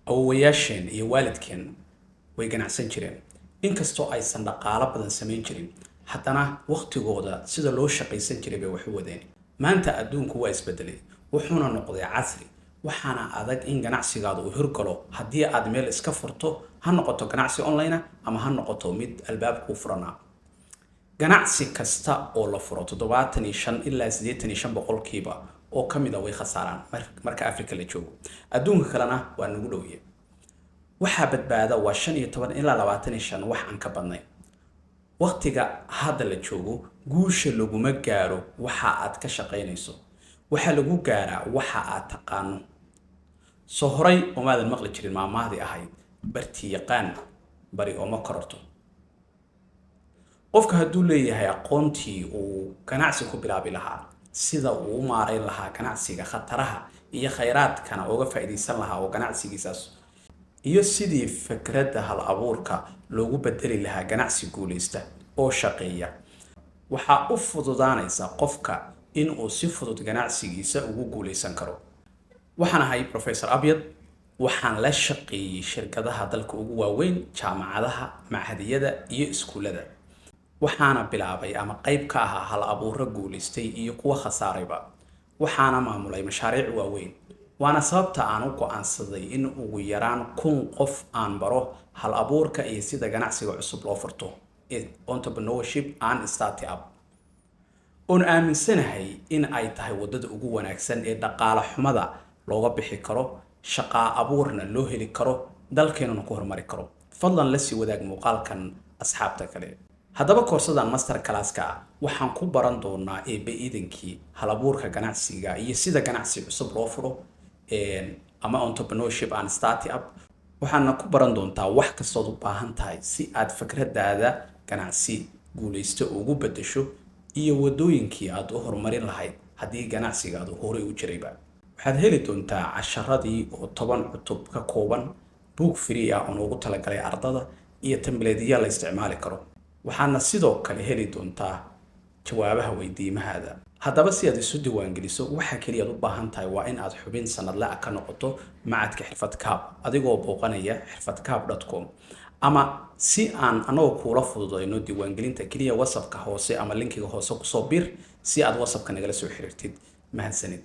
Awowayaasheen iyo waalidkeen way ganacsan jireen. Inkastoo aysan dhaqaalo badan samayn jirin, haddana waqtigooda sida loo shaqaysan jiray bay wax u wadeen. Maanta adduunku waa isbedelay, wuxuuna noqday casri, waxaana adag in ganacsigaadu uu hirgalo haddii aad meel iska furto, ha noqoto ganacsi online ama ha noqoto mid albaab kuu furanaa. Ganacsi kasta oo la furo, 75 ilaa 85% oo ka mid a way khasaaraan marka Africa la joogo. Adduunka kalena waa nagu dhowye. Waxaa badbaada waa 15 ilaa 25, wax aan ka badnayn. Waqtiga hadda la joogo guusha laguma gaaro waxa aad ka shaqaynayso, waxaa lagu gaaraa waxa aad taqaano. Soo horay umaadan maqli jirin maamahdii ahayd "Bartii yaqaan bari ooma kororto"? Qofka hadduu leeyahay aqoontii uu ganacsi ku bilaabi lahaa, sida uu u maareyn lahaa ganacsiga, khataraha iyo khayraadkana uga faa'iidaysan lahaa oo ganacsigiisaas, iyo sidii fikradda hal abuurka loogu bedeli lahaa ganacsi guuleysta oo shaqeeya, waxaa u fududaanaysa qofka in uu si fudud ganacsigiisa ugu guuleysan karo. Waxaan ahay Professor Abyad. Waxaan la shaqeeyey shirkadaha dalka ugu waaweyn, jaamacadaha, machadiyada iyo iskuullada. Waxaana bilaabay ama qayb ka ahaa hal abuuro guulaystay iyo kuwa khasaarayba. Waxaana maamulay mashaariic waaweyn, waana sababta aan u go-aansaday in ugu yaraan 1000 qof aan baro hal abuurka iyo sida ganacsiga cusub loo furto, entrepreneurship and startup, oon aaminsanahay in ay tahay waddada ugu wanaagsan ee dhaqaale xumada looga bixi karo, shaqaa abuurna loo heli karo, dalkeenuna ku horumari karo. Fadlan la sii wadaag muuqaalkan asxaabta kale. Haddaba koorsadan master classka ah waxaan ku baran doonaa, Eebbe idankii, halabuurka ganacsiga iyo sida ganacsi cusub loo furo ama entrepreneurship and startup. Waxaadna ku baran doontaa wax kastood u baahan tahay si aad fikradaada ganacsi guulaysto ugu bedesho iyo wadooyinkii aad u horumarin lahayd haddii ganacsigaadu horey u jirayba. Waxaad heli doontaa casharadii oo 10 cutub ka kooban, buug free ah oo noogu talagalay ardada, iyo templateya la isticmaali karo. Waxaadna sidoo kale heli doontaa jawaabaha weydiimahaada. Haddaba si aad isu diiwaangeliso, waxa keliya aad u baahan tahay waa in aad xubin sanadle ah ka noqoto macadka Xirfadkaab, adigoo booqanaya xirfadkaab.com, ama si aan anagoo kuula fududayno diiwaangelinta, keliya WhatsAppka hoose ama linkiga hoose kusoo bir si aad WhatsAppka nagala soo xiriirtid. Mahadsanid.